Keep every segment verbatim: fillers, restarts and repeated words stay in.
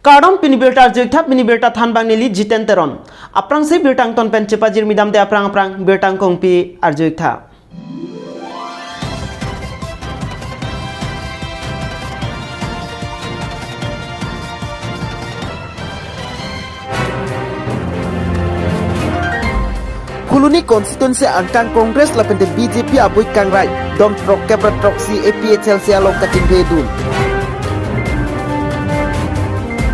Kardom, pini birta arju-ik tha, pini birta thanbang neli Jiten Teron. Aphrangsi birta angton pen chepajirmi damde aphrang aphrang birta angkong pi arju-ik tha. Phuloni constituency angkang Congress lapente B J P abui kangrai don throkkep ra throksi A P H L C along kachingvai dun.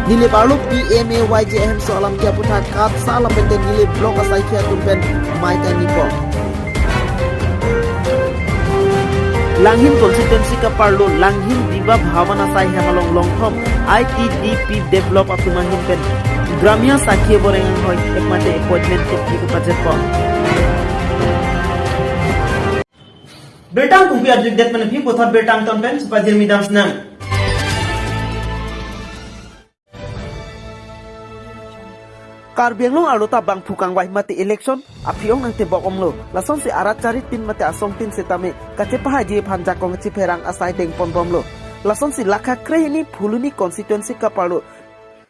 Nilip arlo P M A Y G ahemso alam ke aphuthak KATSA lapente Nilip block asaikhi atum pen mei kangni pon. Langhin constituency kaparlo Langhin Viva Bhawan asai hem along longthom I T D P develop atum ahin pen Gramya Sakhi Boreng Anghoi ekmate appointment kepi kepajirpon. Birta angkong pi arju-ik det pen aphi puthot birta angton pen chepajirmi dam sinang. Karbi Anglong arlo ta bangphu kangvai mate election aphi-ong nangtebok omlo. Lasonsi arat charitin mate asongtin setame kachepahaiji aphan jakong chipherang asai dengponbomlo. Lasonsi lakha krehini Phuloni constituency kaparlo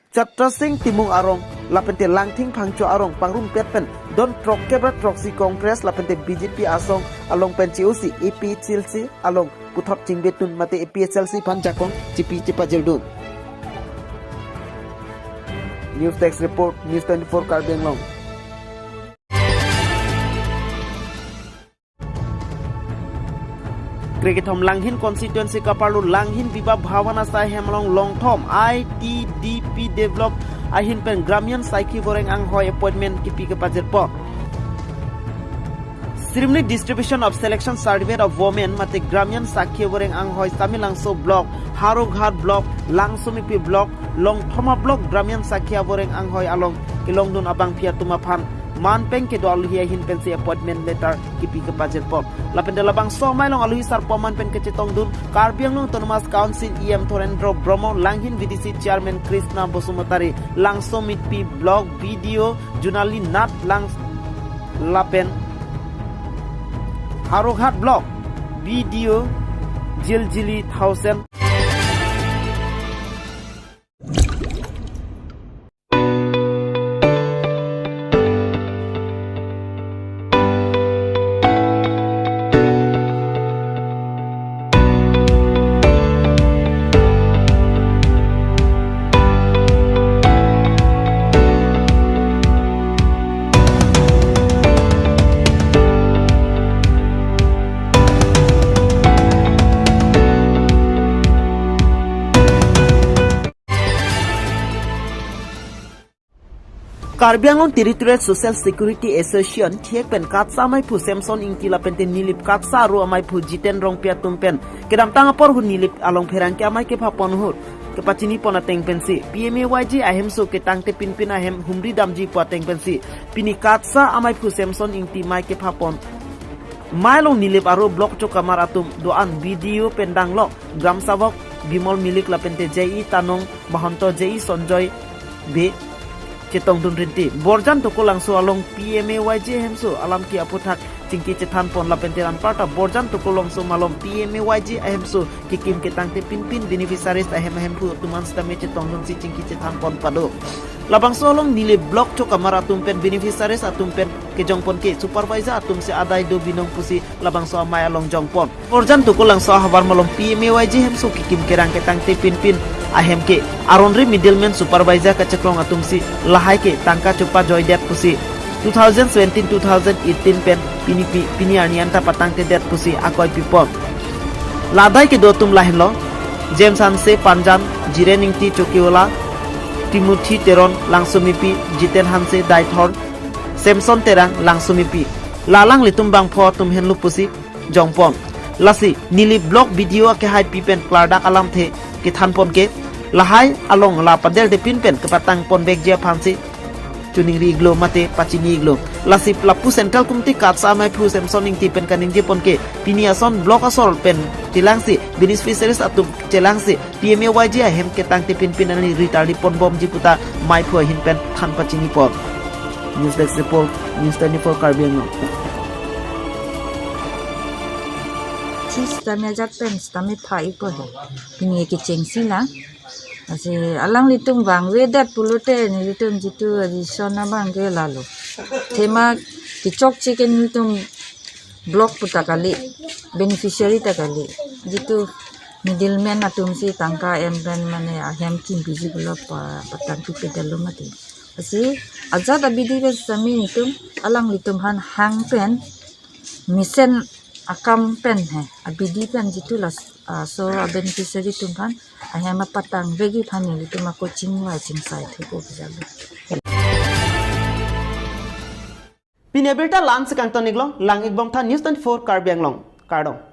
Chatra Sing Timung arong lapente Langthing Phangcho arong pangrumpet pen don throkkep ra throksi Congress lapente B J P asong along pen che-osi A P H L C along puthot chingvai dun mate A P H L C aphan jakong chipi chepajir dun. News Desk Report, News twenty-four Karbi Anglong. Krekethom Langhin constituency kaparlo Langhin Viva Bhawan asai hem along longthom I T D P develop ahin pen Gramya Sakhi Boreng Anghoi appointment kepi kepajirpon. Ceremony distribution of selection certificate of women mate Gramya Sakhi Boreng Anghoi Samelangso block, Howraghat block, Langsomipi block, longthom ablock Gramya Sakhi Boreng Anghoi along kelongdun abangpi atum aphan manpeng kedo aluhi ahin pensi appointment letter kepi kepajirpon. Lapente labangso amei along aluhi sarpo manpeng kechetongdun Karbi Anglong Autonomous Council E M Thorendra Brahma, Langhin V D C Chairman Krishna Basumatary, Langsomipi block B D O Junali Nath Lang lapen Howraghat block B D O Jiljili Thaosen. Karbi Anglong Territorial Social Security Association thihek pen KATSA amaiphu Samson Ingti lapente Nilip KATSA aro amaiphu Jiten Rongpi atum pen kedamtang apor hu Nilip along pherangke amei kephapon ahut kepachinipon ateng pensi P M A Y G ahemso ketangte pinpin ahem humri damji pu ateng pensi pini KATSA amaiphu Samson Ingti mei kephapon. Mei along Nilip aro block chokamar atum do-an B D O pen danglok Gram Savok Bimol Milik lapente J E Tanong Mahanta, J E Sonjoy Bey chetongdun rinti. Borjan Tokolangso along P M A Y G ahemso alam ke aphuthak chingki chethanpon lapente anparta Borjan Tokolangso malom P M A Y G ahemso kekim ketangte pinpin beneficiaries ahem ahemphu atum an sitame chetongdunsi chingki chethanpon pado. Labangso along Nilip block chokamar atum pen beneficiaries atum pen kejongpon ke supervisor atumsi adai do binong pusi labangso amei along jongpon. Borjan Tokolangso ahavar malom P M A Y G ahemso kekim kerang ketangte pinpin ahem ke aron ri middleman supervisor kachekrong atumsi lahai ke tangka chopajoidet pusi two thousand seventeen two thousand eighteen pen pini pi, pini arni anta patangtedet pusi akoi pipon. La adai kedo atum lahenlo James Hanse Panjan, Jiren Ingti Chokihola, Timothy Teron Langsomipi, Jiten Hanse Deithor, Samson Terang Langsomipi. La alanglitum bangpho atum henlo pusi jongpon. Lasi Nilip block B D O akehaipi pen klardak alamthe kethanpon ke lahai along la paderde pinpen kepatangponvekji aphansi choningri-iklo mate pachini-iklo. Lasi lapu Central Committee KATSA amaiphu Samson Ingti pen kaningjepon ke pini ason block asor pen chelangsi beneficiaries atum chelangsi P M A Y G ahem ketangte pinpin ani ritardi ponbomji puta meiphu ahin pen than pachinipon. News Desk Report, News twenty-four Karbi Anglong. Si sitame ajat pen sitame pha-ikpo he. Pini kechengsi lang. Lasi alanglitum vangvedet pulote nelitum jitu adison abang ke lalo. Thema kechokche ke nelitum block puta kali, beneficiary ta kali. Jitu middleman atum si tangka em pen mane ahem kimbiji pulo pa patang kipedetlo mati. Lasi ajat abidi pen sami nelitum alanglitum aphan hang pen mesen akam pen he abidi pen jitu laso abeneficiary atum aphan ahem apatang vek aphan nelitum ako chingvai chingsai thupo bijalo. Pini abirta la-an si kangton-iklo, lang-ik bom tha News twenty-four Karbi Anglong. Kardom.